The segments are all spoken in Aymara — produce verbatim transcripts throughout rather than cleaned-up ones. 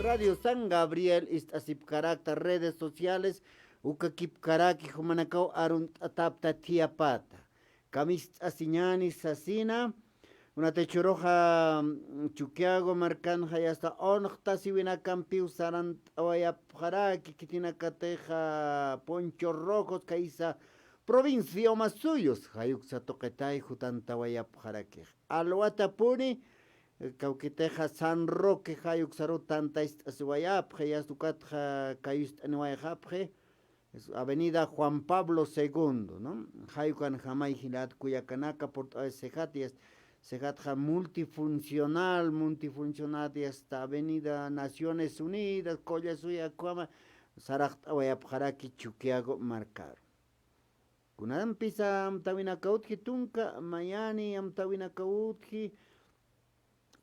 Radio San Gabriel ist'asipkarakta redes sociales, ukakipkaraki jumanakaw arunt'atapta thiyapata. Kamist'asiñani sasina, kunatichuruxa, mm, Chuquiago markanxa yasta unxtasiwinakampiw sarant'awayapxaraki, khitinakatixa Poncho Rojos khaysa provincia Omasuyos, jay uksa tuqitay jutantawayapxarakix. Alwatapuni, eh, kawkitixa San Roque jay uksaru tantayst'asiwayapxi, yasta ukatxa kayust'aniwayxapxi, es Avenida Juan Pablo segundo, ¿no? Jay ukanjamay jilat kullakanaka, purt'away sijat, yasta sijatxa multifuncional, multifuncional, yasta Avenida Naciones Unidas, Collasuy akhama, saraqt'awayapxaraki Chuquiago markaru. Kunampisa amtawinaka utji tunka, mayani amtawinaka utji,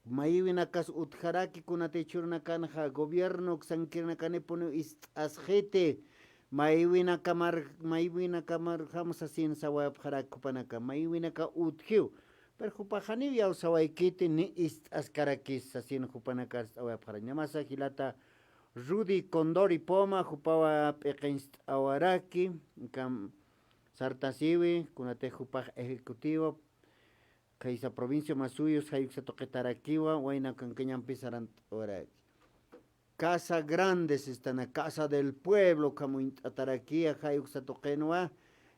mayiwinakas utjaraki, kunatichurunakanxa gobierno uksankirinakanipunix ist'asxiti, mayiwinakamar, mayiwinakamar jam sasin sawayapxaraki jupanaka, mayiwinaka utjiw. Pero jupax janiw yawsawaykiti ni ist'askarakis sasin jupanakar ist'awayapxaraki. Ñamasa jilata Rudy Condori Poma, jupawa p'iqinst'awaraki, kam sartasiwi, kunatix jupax ejecutivo, khaysa provincia Omasuyos, jay uksa tuqitarakiwa, wayna kankañampi sarant'awaraki. Casa Grande sistana, Casa del Pueblo, ukham uñt'atarakiya, jay uksa tuqinwa,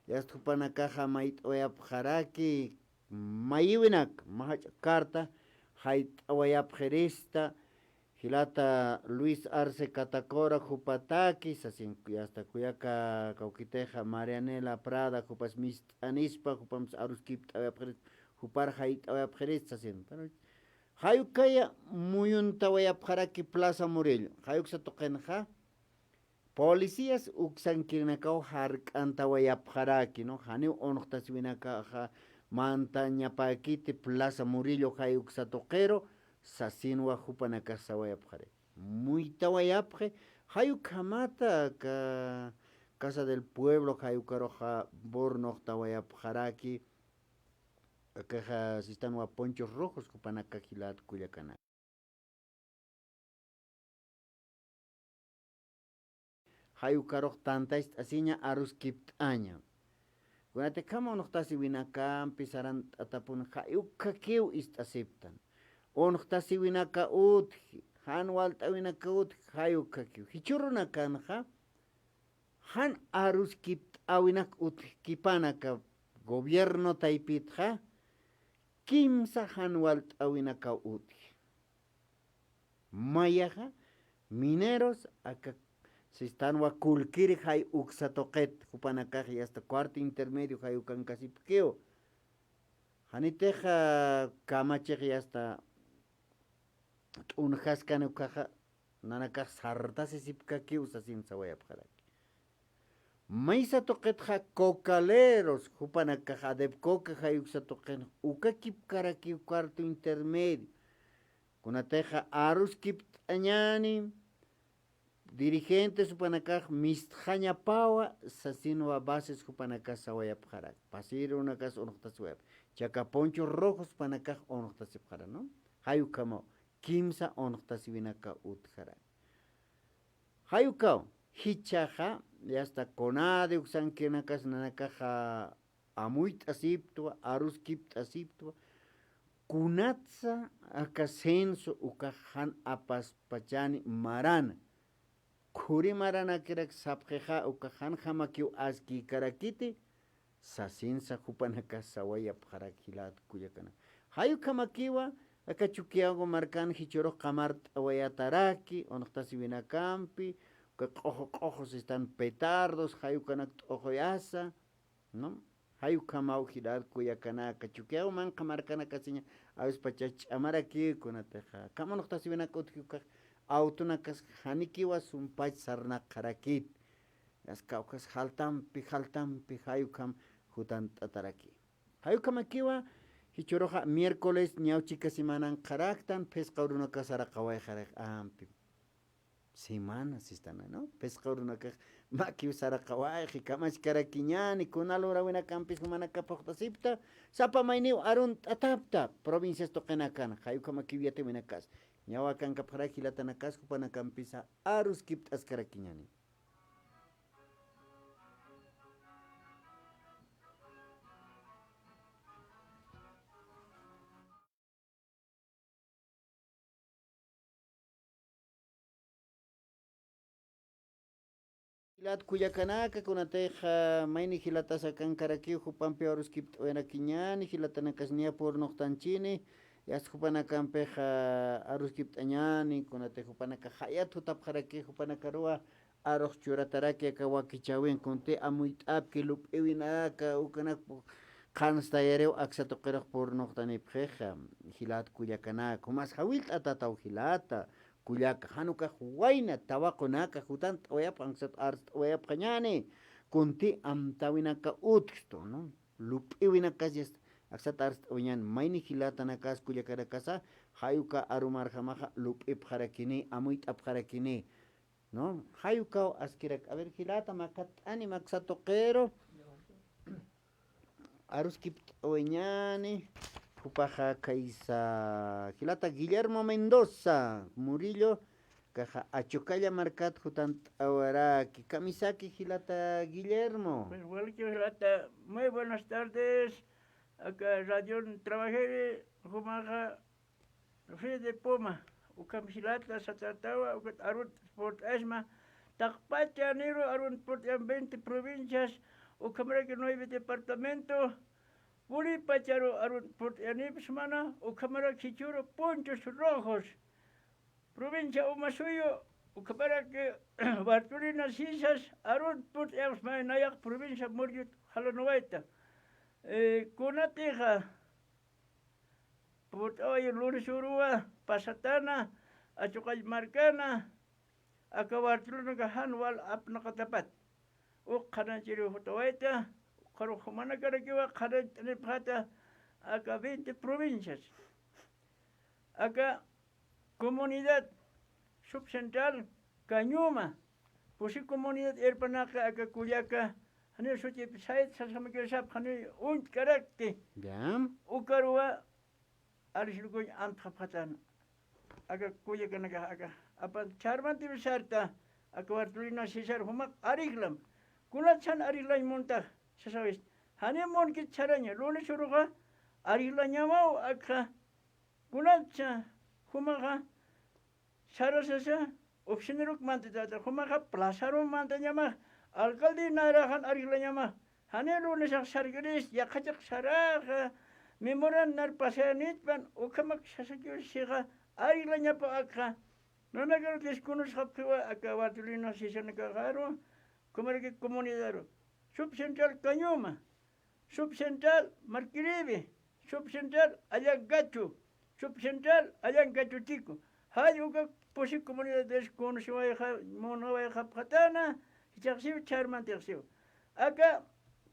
yasta jupanakaxa mayt'awayapxaraki, mayiwinak, mä jach'a carta, jayt'awayapxirista, jilata Luis Arce Catacora jupataki, sasin, yasta kuyaka kawkitixa Marianela Prada, jupas mist'anispa, jupamsa aruskipt'awayapxirista, jupar jayt'awayapxirista, sasin. Pero jay ukaya muyuntawayapxaraki Plaza Murillo, jay uksa tuqinxa, policías uksankirinakaw jark'antawayapxaraki, ¿no? Janiw unxtasiwinakaxa mantañapäkiti Plaza Murillo jay uksa tuqiru, sasinwa jupanakax sawayapxari. Muytawayapxi, jay ukhamata aka Casa del Pueblo, jay ukaruxa bornoxtawayapxaraki, akaxa sistanwa Ponchos Rojos, jupanakax jilat kullakanaka. Jay ukarux tantayst'asiña aruskipt'aña. Kunatikham unxtasiwinakampi sarant'atapun jay ukhakiw ist'asiptan. Unxtasiwinaka utji, jan walt'awinaka utji, jay ukhakiw. Jichhürunakanxa, jan aruskipt'äwinak utjkipan aka gobierno taypitxa, kimsa jan walt'äwinakaw utji. Mayaxa, mineros, aka sistanwa kullkiri jay uksa tuqit, jupanakax yasta cuarto intermedio jay ukankasipkiw. Janitixa kamachix yasta t'unjaskani ukaxa, nanakax sartasisipkakiw sasin sawayapxaraki. Maysa tuqitxa cocaleros, jupanakax ADEPCOCA jay uksa tuqin, ukakipkarakiw cuarto intermedio. Kunatixa aruskipt'añani, dirigentes jupanakax mistxañapawa, sasinwa bases jupanakax sawayapxaraki. Pasïrunakas unxtasiwayap. Chaka Ponchos Rojos jupanakax unxtasipxara, ¿no? Jay ukhamaw, kimsa unxtasiwinaka utjaraki. Jay ukaw, jichhaxa, yasta CONADE uksankirinakas nanakaxa amuyt'asiptwa, aruskipt'asiptwa, kunatsa aka censo ukax jan apaspachani marana. Khuri maranakirak sapxixa ukax janjamakiw askïkarakiti, sasinsa jupanakax sawayapxarak jilat kullakanaka. Jay ukhamakiwa, aka Chuquiago markan jichhürux qamart'awayataraki, unxtasiwinakampi, uka q'uxu q'uxu sistan petardos, jay ukanak t'uquyasa, ¿no? Jay ukhamaw jilat kullakanaka, Chuquiago manqha markanakasiña, a veces pacha ch'amarakiw kunatixa. Ukham unxtasiwinak utji ukax, autonakas janikiwa sumpach sarnaqxarakit. As kawkhas jaltampi, jaltampi, jay ukham jutant'ataraki. Jay ukhamakiwa, jichhüruxa miércoles ñaw chika semananqaraktan, phisqa urunakas saraqawayxarak ampi. Semana sistana, ¿no? Phisqa urunakax makiw saraqawayxi, kamachkarakiñani, kuna lurawinakampis jumanakap phuqtasipta, sapa mayniw arunt'atapta, provincias tuqinakan, jay ukhamakiw yatiwinakas. Ñawa akankapxaraki jilatanakas jupanakampisa aruskipt'askarakiñäni. Jilat kullakanaka, kunatixa mayni jilatas akankarakiw jupampiw aruskipt'awayarakiñäni, jilatanakas niya purnuqtanchini, yasta jupanakampix aruskipt'añäni, kunatix jupanaka jayat jutapxaraki, jupanakaruwa arux churataraki aka wakichäwin, kunti amuyt'apki lup'iwinaka, ukanak qhanstayariw aksa tuqirux purnuqtanipxixa, jilat kullakanaka, jumas jawillt'atataw jilata, kullaka, jan ukax wayna tawaqunaka jutant'awayapxi, aksat arst'awayapxañäni, kunti amtäwinaka utjstu, ¿no? Lup'iwinakas yasta, aksat arst'awayañäni, mayni jilatanakas kullakanakasa, jay uka arumarjamaxa lup'ipxarakini, amuyt'apxarakini, ¿no? Jay ukaw askirak. A ver, jilata, makatt'ani, aksa tuqiru. Aruskipt'awayañäni, jupaxa khaysa, jilata Guillermo Mendoza Murillo, kaxa Achocalla markat jutant'awaraki. Kamisaki jilata Guillermo. Pues, walki jilata, muy buenas tardes. Aka radion trabajiri, jumaxa Fede Poma, ukham jilata satatawa, ukat arut purt'asma, taqpacha niru arut purt'an veinte provincias, ukhamaraki nueve departamento, Puripacharu arut purt'anipxsmana, ukhamarak jichhüru punchos rojos, provincia Umasuyu, ukhamaraki Bartolina Sisas arut purt'apxsmay nayax provincia Murillo jalanuwayta. Eh, kunatixa, purt'awayi lunes uruwa, pasatana, Achocalla markana, aka Bartolonaka jan wal apnaqatapat. Uk qhanañchiriw jutawayta, ukxaru jumanakarakiwa qhanañt'anipxäta, aka veinte provincias. Aka comunidad subcentral Cañuma, pusi comunidad irpanaka aka kullaka, janiw sutip sayt sasamakiw sapx, janiw uñt'karakti. Ya. Ukaruwa, arislukuñ antxapxatana. Aka kullakanakax aka, apan chharmantiw sarta, aka Bartolina César jumax ariglam. Kunat jan ariglañ muntax, sasawist. Janiw munkit saraña, lunes uruxa, ariglañamaw akxa, kunatsa jumaxa sarasasa, oficinaruk mantatata, jumaxa plazarum mantañamax, alcalde naraxan arreglañamax, janiw lunesax sarkirist, yaqhachax saraxa, memoranda nar pasayanitpan, ukhamak sasakiw sixa, arreglañapa akxa, nanakaru desconocexapxiwa aka Bartolina Sisanakaxaru, ukhamaraki comunidaru, subcentral Cañuma, subcentral Marquiribi, subcentral Allankachu, subcentral Allankachu Chico. Jall uka pusi comunidad desconociwayxa, munawayxapxatana, jichhaxsiw, chharmantiqsiw. Aka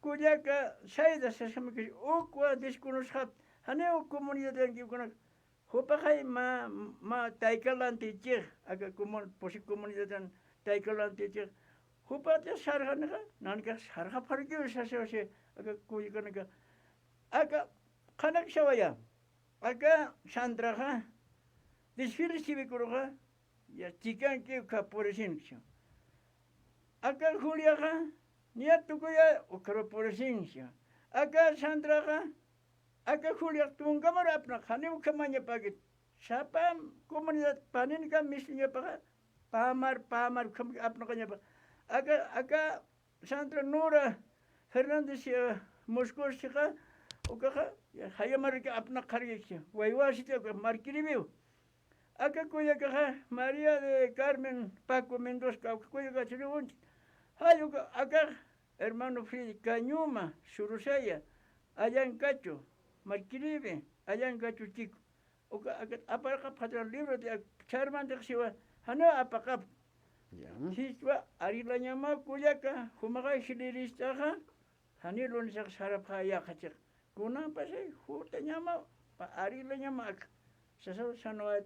kullaka sayda sasamakis ukwa desconocexapt, janiw comunidad yankiwkunak, jupaxay mä, mä taykalantichix, aka comun-, pusi comunidadan taykalantichix, jupatix sarxanixa, nanakax sarxapxarakiw sasawsi, aka kullakanakax. Aka, qhanaksawaya, aka Sandraxa, desfile cívicoruxa, ya chikanki ukha purisinki. Aka Juliaxa, niya tukuya ukharu purisinki. Aka Sandraxa, aka Juliax tunkamar apnaq, janiw ukhamañapakit. Sapa comunidad paninka misliñapaxa, pamar, pamar, ukham apnaqañapa. Aka, aka Sandra Nora Fernández, eh, Moscos chiqa, ukaxa, ya, jayamarki apnaqarki, waywasiti, uka Marquiribiw. Aka kullakaxa, María de Carmen Paco Mendoza, aka kullakax chiriwunchi. Jall uka, akax, hermano Freddy Cañuma, Surusaya, Allankachu, Marquiribi, Allankachu Chico. Uka, aka, aparaqapxatana libro de, ak-, chharmantiqsiwa, janiw apaqap. Ya. Jichwa, arreglañama kullaka, jumaxa jiliristaxa, janiw lunesax sarapxä yaqhachix. Kunanpasay, jutañama, pa arreglañama ak-, sasaw sanwat,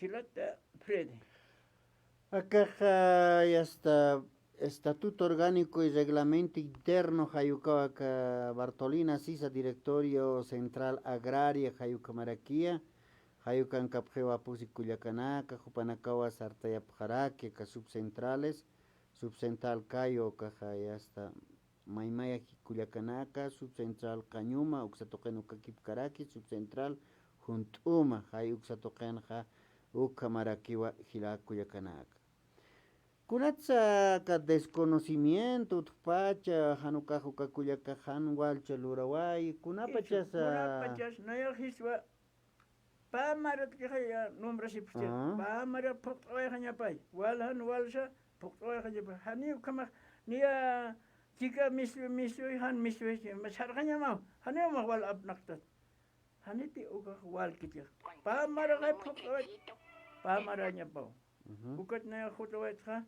jilata Freddy. Akaxa, ya está, Estatuto Orgánico y Reglamento Interno, jay ukawa aka Bartolina Sisa, Directorio Central Agraria, jay ukhamarakiya, Jay ukankapxiwa pusi kullakanaka, jupanakawa sartayapxaraki, aka subcentrales, subcentral Cayo, ukaxa ya está, maymaya kullakanaka, subcentral Cañuma, uksa tuqin ukakipkaraki, subcentral Junt'uma, jay uksa tuqinxa ukhamarakiwa jila kullakanaka. Kunatsa aka desconocimiento utjpacha, jan ukax uka kullaka jan walcha luraway, kunapachasa. Kunapachas, nayax jiswa, pä marat kixa ya nombrasipxti, pä mara phuqt'awayxañapay, wal jan walsa phuqt'awayxañapay, jani ukhamax, niya chika miswi, miswi, jan miswi, sarxañamaw, jani umax wal apnaqtat. Janiti ukax walkitix. Pä maraxay phuqt'awayt, pä marañapaw. Ukat nayax jutawaytxa,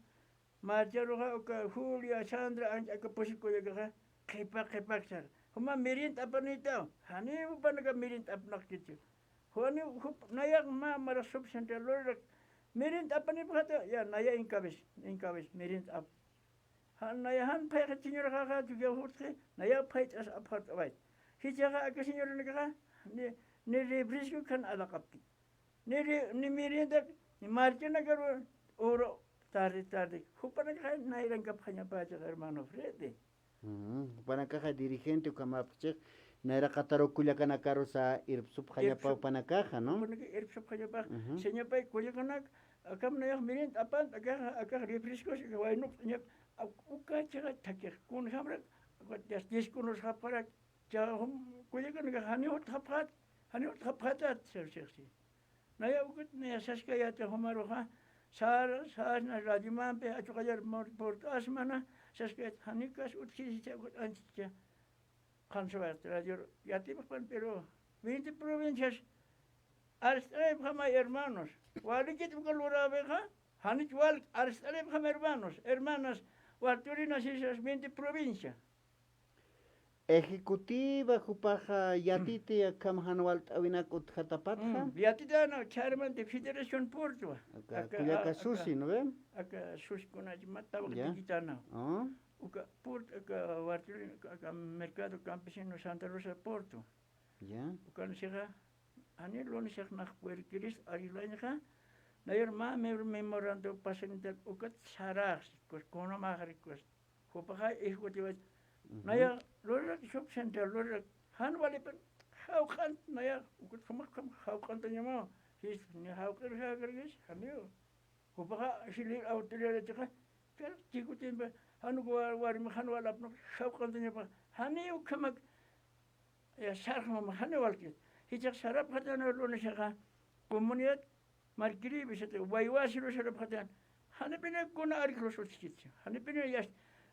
marcharuxa uka Julia, Sandra, ancha aka pusi kullakaxa, qhipa, qhipak sar. Juma mirint apanïtaw, jani jupanaka mirint apnaqkitchi. Jani jup, nayax mä marax subcentral lurarak, mirint apanipxata, ya, naya inkabis, inkabis, mirint ap. Jan, naya jan phayxi señoraxa, chukiyaw jutxi, naya phayt'as apxart'awayt. Jichhaxa aka señoranakaxa, ni, ni refresco kan alaqapkit. Ni ri-, ni merienda, ni marchanakaru, uru, tarde, tarde. Jupanakaxa nayrankapxañapächix, hermano Freddy. Jupanakaxa dirigente ukhamapxchix, nayraqataru kullakanakarusa irpsupxañapa jupanakaxa, ¿no? Jupanaka irpsupxañapax. Señapay kullakanak, akham nayax merienda apant, akax, akax refrescos, akax waynuqt'añap, uka chiqa thakix, kunjamrak, uka diskunusxapxarak, cha jum, kullakanakax janiw utjapxat, janiw utjapxatat, sir, sir, sir. Naya ukat, naya saskayäta jumaruxa, sar, sasna radiomampi, achuqallar mor-, purt'asmana, saskayät, janikas utjisicha ukat anchicha, qansuwayat radioru, yatipxpan, pero veinte provincias, arst'aripxamay hermanos, walikit uka luräwixa, janich walik, arst'aripxam hermanos, hermanas, wart'urinas, sisas, veinte provincia. Ejecutiva, jupaxa yatiti akham jan walt'äwinak utjatapatxa. Mm, yatitana chairman de Federación Puerto. Aka, aka, kullaka a-, susi, aka, ¿no ve? Aka susi kunach ma tawaq. Ya. Tawaqtikitana. Ah. Uka Puerto, aka Wartulin, aka, aka mercado campesino Santa Rosa Puerto. Ya. Ukan sixa, jani lunisix nax puerquiris arilañxa, nayar mä mem-, memorando pasanita ukat sarax, pues, kunamaxri, pues. Jupaxa ejecutivat. Naya lurarak subcentral lurarak jan walipan jawq'ant naya ukat jumax jawq'antañamaw. Jis ni jawq'ir jakargis janiw. Jupaxa jilïr autoridadatixa, kar chikutimpa jan uka warmi jan walapnux jawq'antañapa. Janiw ukhamak ya sarxmama janiw walkit. Jichhax sarapxatana lunisxa comunidad Markiriw sata, waywasiru sarapxatan. Janipini kuna arjlus utjkit. Janipini yast.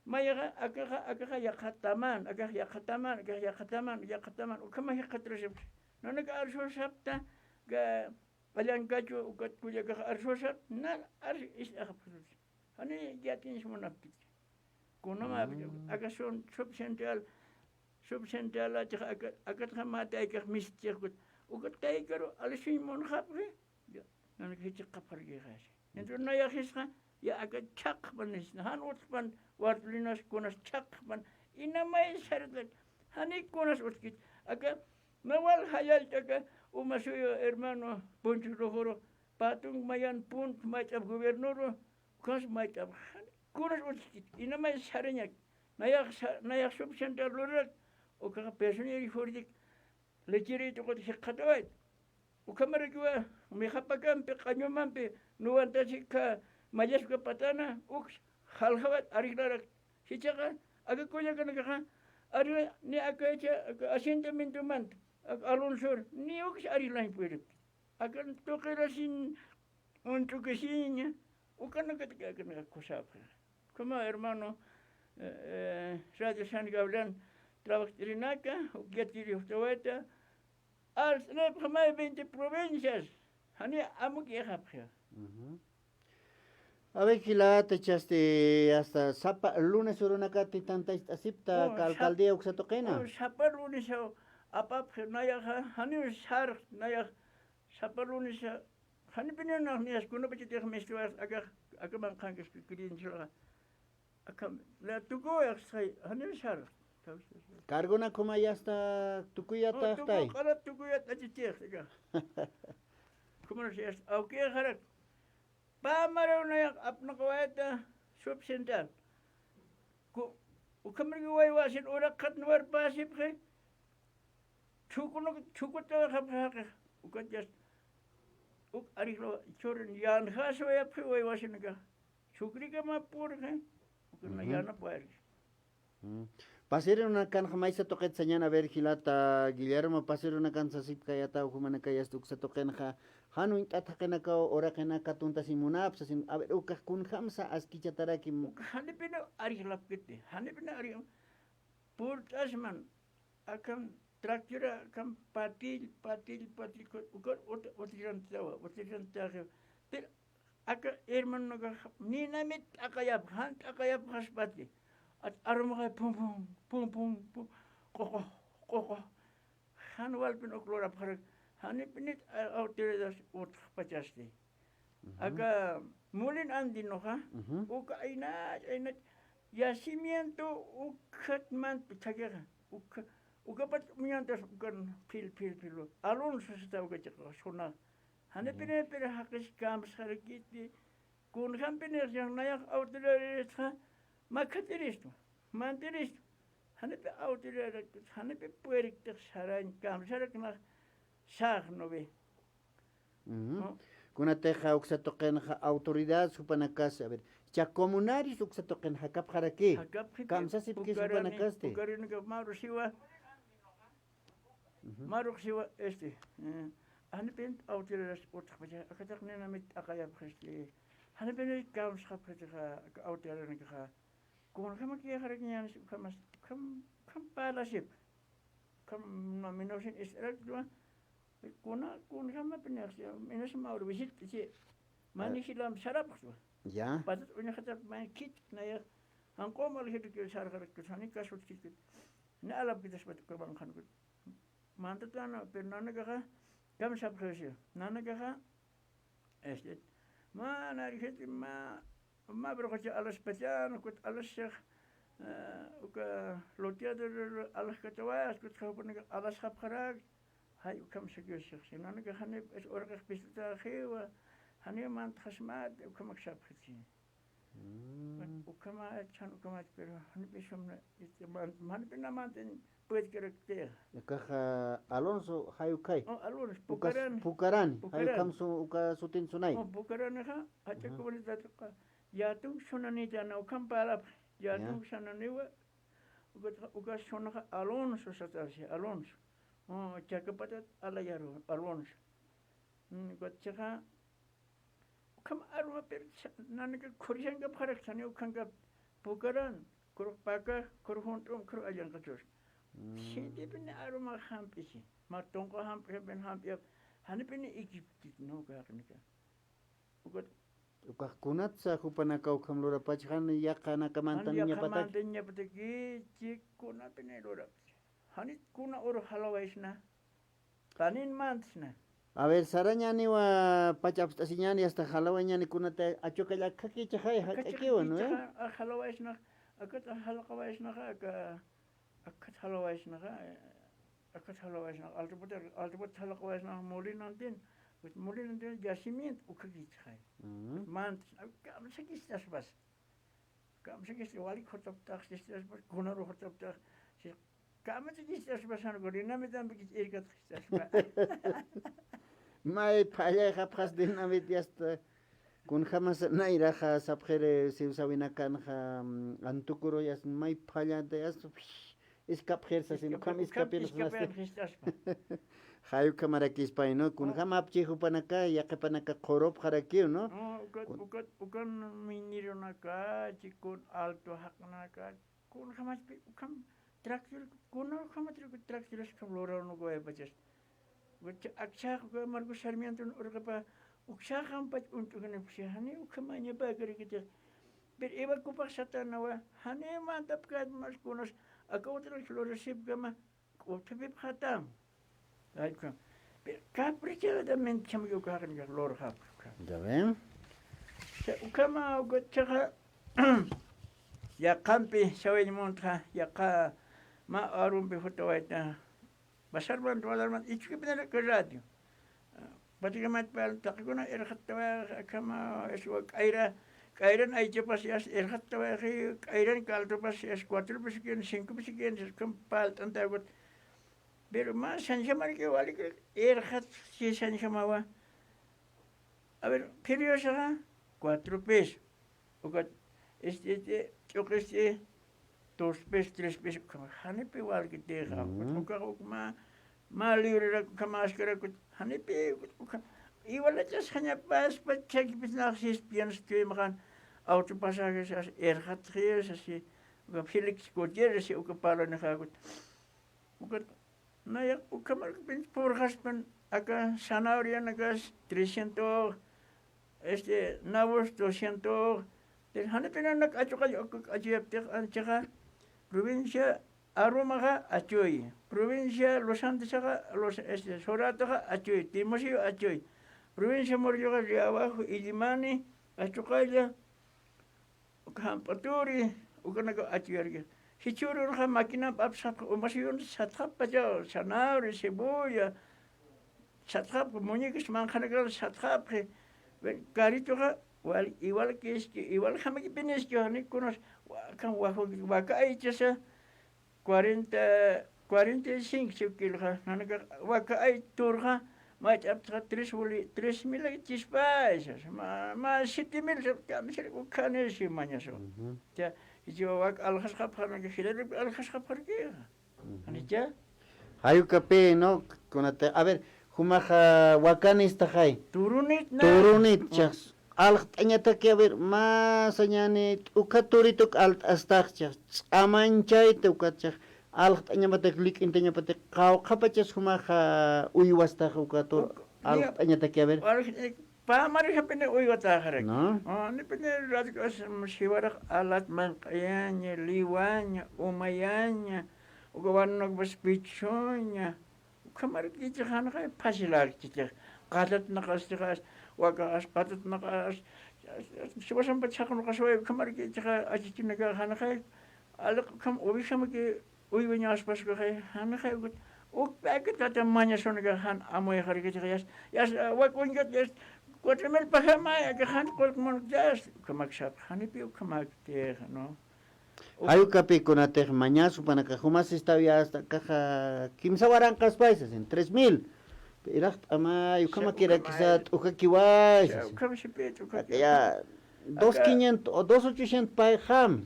Mayaxa, akaxa, akaxa yaqhataman, akax yaqhataman, akax yaqhataman, yaqhataman. Ukhama jikxatrasipxi. Nanaka arsusapta, ga, allankachu, ukat kullakax arsusap, nan ars ist'axapxi. Jani yatiñs munapkit. Kunama, aka sun, subcentral, subcentral, aka, akatxa mä taykax mistchix, ukat taykaru alisiñ munxapxi. Ya, nanaka jichhaqapxarkixasi. Entonces, nayaxisxa, ya aka chhaqpan, jan utjpan, wartulinas kunas chhaqpan, inamay sartat, jani kunas utjkit, aka, nawal jayallt'aka, umasuyu hermano Poncho Rojoro, patun mayan punt, mayt'ap gobiernoru, ukas mayt'ap, jani kunas utjkit, inamay sarañak, nayax sa-, nayax subcentral lurarak, ukaxa personal jurídico, lechiri tuqut jikxatawayt. Ukhamarakiwa, mixapakampi, qañumampi, nuwantasi kha, mayasukapatana, uks, jaljawat, arreglarak. Jichhaxa, aka kullakanakaxa, arregla, ni aka, aka asentamientomanta, aka Alonsor, ni uks arreglañ puyripki. Akan tuqirasin, uñt'ukisiña, ukanakataki akanaka kusapxi. Como hermano, eh, eh, Radio San Gabriel, trabajt'irinaka, ukyatiri jutawayta, arst'anipxamay veinte provincias, jani amuk'ixapxi. A ver, jilata, chasti, hasta sapa lunes urunakati tantacht'asipta, oh, aka sap-, alcaldía uksa tuqina. Oh, sapa lunes apapxi, nayaxa, jani sarx, nayax, sapa lunes, janipiniw nax niyas kunapachatix mistuwas akax, akaman qhankas creenciaxa. Akham, la tukuyax say, janiw sar. Cargona kuma ya está tukuyataxtay. Oh, tuku q'arat tukuyat achitix akax. Comunidad awkixarak. Pä maraw nayax apnaqawayta subcentral. Ku-, ukhamaraki waywasin uraqat nuwarpasipxi. Chhukunuk, chhukutaw jaqi, ukat yast-, uk arreglo, churin yanjaswayapxi waywasinaka. Chhukrikamapurxi, ukat na yanapwayarki. Mm. Pasirunakanxa maysa tuqit sañan, a ver, jilata Guillermo, pasirunakan sasipkayata, jumanakayasta uksa tuqinxa, jan uñt'at jaqinakaw uraqinaka tuntasin munapsa, sin, a ver, ukax kunjamsa askichataraki. Uka janipina arreglapkiti, janipina arregl-, purt'asman, akan tractora, akan patill, patill, patill, uka ut-, utilizantawa, utilizantawa. Pero aka hermanonakax ninamit t'aqayapxa, jan t'aqayapxaspati. At arumxay pum, pum, pum, pum, pum, ququ, ququ. Jan walpin uk lurapxarak, janipinit a-, autoridad utxpachasti. Ujú. Aka mulin andinuxa, ujú, uka aynach, aynach, yacimiento ukhat mant thakixa, uka, ukapat uñantas ukan phil, phil, phil. Alonso sata uka chiqa, suna. Janipinipir jaqis kamsxarakiti, kunjampinix nayax autoridadxa, makhatiristu, mantiristu, janipi autoridad, janipi puerktix sarañ, kamsaraknax, sax nuwi. Ujú. ¿No? Kunatixa uksa tuqinxa autoridad supanakas, a ver, cha comunarios uksa tuqin jakapxaraki. Jakapxiti, kamsasipki Pucarani, supanakasti. Pucarani, maru siwa. Ujú. Marux siwa, este, eh, janipin autoridades utxpacha, akataq ninamit t'aqayapxasti, janipin kamsxapxitixa, aka autoridadnakaxa, kunjamakixarakiñänis, ukhamas, ukham, ukham parlasip, ukham, no, minawsin ist'araktwa, kuna, kunjamapinixsi, minas mawr visit'chi, mani jilam sarapxtwa. Ya. Patat uñaxatap, mani khit, nayax, janq'um aljirki sarxaraktu, jani kasut khitkit, ni alapkitaspat, uka banqhankut. Mantatana, pero nanakaxa, kamsapxisi. Nanakaxa, este, mä, narisit, mä, mä brujacha alaspachan, ukat alasix, eh, uka loteador alaskatawayas, ukat jawpanaka alasxapxarak, jay ukham sakiwasix. Si nanakaxa ni, es uraqix pistutaxiwa, jani mantxasmat, ukhamak sapxitsi. Mm. Ukhamach, jan ukhamach, pero janipï sumna, este, man-, janipï na manten puedkarakti. Akaxa Alonso, jay ukhay. Oh, Alonso, ukas Pucarani. Pucarani, jay Pucarani. Ukham su, uka sutin sunay. Oh, Pucaranixa, jach'a, ajá, comunidadqa, yatun sunanïtana, ukham parapxi, yatun, ya, sunaniwa, uka, uka sunaxa Alonso satasi, Alonso. Oh, Chakapatat alayaru, Alonso. Mm, ukat chiqa, ukham aruma, pero sa-, nanaka khurisankapxarak, sani ukhankap Pucaran, khurux Paka, khurux Junt'um, khurux Allanqachus. Mm. Sintipini aruma jamp'isi, mä tunqa jamp'i, jamp'i, jamp'i, janipini ikipkit, no, kaqnika. Ukat. Ukax kunatsa jupanaka ukham lurapach, jan yaqanaka mantan, jan yaqha ñapataki. Mantan ñapataki, chik kunapini lurapach. Janit kuna uru jalawaysna. Panin mantsna. A ver, sarañaniwa pach apst'asiñani, hasta jalawañani kunata achuqalla akhakichaxay, akhakichaxay, jak'akiwa, ¿no? Akhakichaxa, a jalawaysnax, akat a jalaqawaysnaxa, aka, akat jalawaysnaxa, akat jalawaysnax, altupata, altupata jalaqawaysnax, molinantin, molinantin, yacimiento, ukhakichaxay. Mm. Mantsna, kamsakistaspas. Kamsakis walik jutaptax, sistaspa, kunaru jutaptax, si, kamsakistaspa, sanukuri, namitampi kich irkatxistaspa. May phallay japxas dinamit yasta, kunjamasa nayraxa sapxiri siwsawinakanxa, mm, antukuru yas, may phallanta yas, iskapxir sasin, ukham, ukham iskapir, iskapir saspa. Jay ukhamarakispay, ¿no? Kunjam apchi jupanaka, yaqhipanaka qhurupxarakiw, ¿no? Oh, ukat, kun- ukat, ukan minirunaka, chikun alto jaqnaka, kunjamachpi, ukham tractor, kuna ukhamatri tractores ukham lurawnukawaypachas. Ukat akchax, uka Marcos Sarmienton urqapa, uksaxampach uñt'ukanipxi, jani ukhamañapäkarikitix. Pero Eva Kupax satanawa, jani mantapkät mas kunas, aka utrak lurasipkama, k'uthapipxatam. Ay, ukham. Pero caprichadamente chhamki ukaxakan lurxapxi ukham. Ya ven. Cha ukhama, uka chaxa, yaqhampi sawiñ muntxa, yaqha mä arumpi jutawayta. Basarmanta, basarmanta, ichhukipinaraki radio. Prácticamente, pal-, taqikuna irxattawayxi, akhama, es wa k'ayra, k'ayran aychapas, yas, irxattawayxi, k'ayran caldopas, yas, cuatro peso kien, cinco peso kien, yas, ukham palt'antawa ukat. Pero mä sañjamaraki walik, irxat, si sañjamawa. A ver, phiruyasaxa, cuatro peso. Ukat, este, este, ch'uq este, dos pesos, tres pesos, ukhama, janipi walkitixa, ukat, ukax uk mä, mä librera, ukhama askarakut, janipi, ukat, ukhama, igualachas jañapaspa, chakipis nax sis piensas tuymaxan, auto pasajes, as, irxatxis, asi, uka Félix Gutiérrez, uka parlanixakut. Ukat, nayax, ukhamarkupin purxaspan, aka zanahorianakas trescientos, este, nabos doscientos, de, janipinanak achuqalla, uk, achuyaptix anchaxa, provincia Arumaxa achuy, provincia Los Andesaxa, Los, este, Sorataxa achuy, Timoseo achuy, provincia Murilloxa, Río Abajo, Illimani, achuqalla, uka Jamp'aturi, ukanaka achuyarki. Jichhürunxa maquinamp apsxapxi, umasiyun satxappachaw, zanahoria, cebolla, satxapxi, muñecas manqhanakal satxapxi. Ven, carritoxa wal, igual que es que, igual jamakipiniski, jani kunas, wakan, waka, waka aychasa, cuarenta, cuarenta y cinco siw kiloxa, nanakax waka aycha turxa, mach'aptxa tres boli-, tres mil chispay, sas, mä, mä siete mil, sas, kamisir ukhanisi mañasu. Ujú. Ya, jichha wak alxasxapxarki, jilarupi alxasxapxarki. Ujú. Janicha. Jay ukapi, ¿no? Kunata, a ver, jumaxa wakanistaxay. Turunit na. Turunit, chas. Alxt'añataki, a ver, mä sañani, t'ukha turituk alt'astax, chas, ch'amañchayta ukat, chas, alxt'añapatak, lik'intañapatak, qawqhapachas jumaxa uywastax uka tur-, uk, alxt'añataki, a ver. Alx-, eh, pä marjapini uywataxaraki. No. Ah, nipini radk'as, mm, jiwarax alat manq'ayaña, liwaña, umayaña, uka wanunakpas pichuña, ukhamarkichix janxay, fácil arkichix. Qatatnaqastixas, wakaxas, qatatnaqas, siwasampa chhaqnuqasway, ukhamarkichix achichunakax janxay, aliq ukham, ovejamaki uywañaspaskaxay, janxay, ukat, ukpaki tata mañasunakax jan amuyxarkichix, yas, yas, wak uñkat, yas, cuatro mil pajamay, aka jan qullq munktix, ukhamak sapx, janipi ukhamaktixa, ¿no? Jay ukapi kunatix mañas jupanakax jumas istaw ya hasta akaxa kimsa waranqaspaysa, sin tres mil. Irxt'amay, ukhamakirakisa, t'ukakiwaysa. Ukham sipi, t'ukakiwa. Ya, dos quinientos o dos ochocientos payxam.